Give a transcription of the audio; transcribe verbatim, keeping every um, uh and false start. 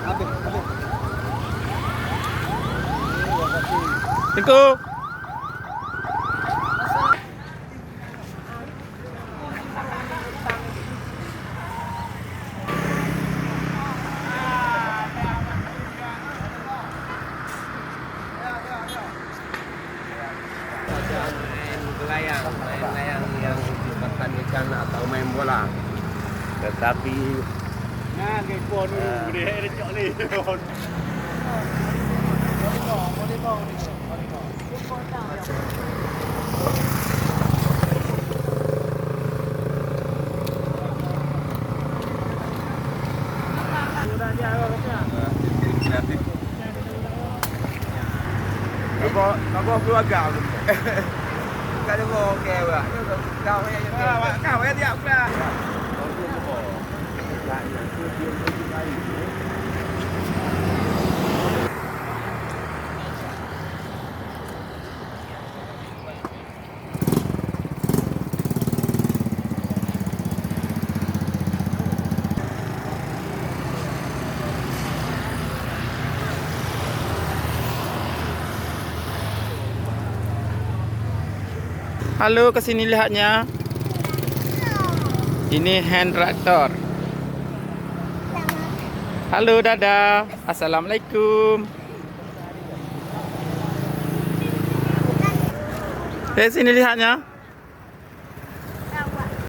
Assalamualaikum. Main layang, main layang yang dipertandingkan atau main bola. Tetapi, nah, Halo, ke sini lihatnya. Ini hand traktor. Halo, dadah. Assalamualaikum. Eh, sini lihatnya.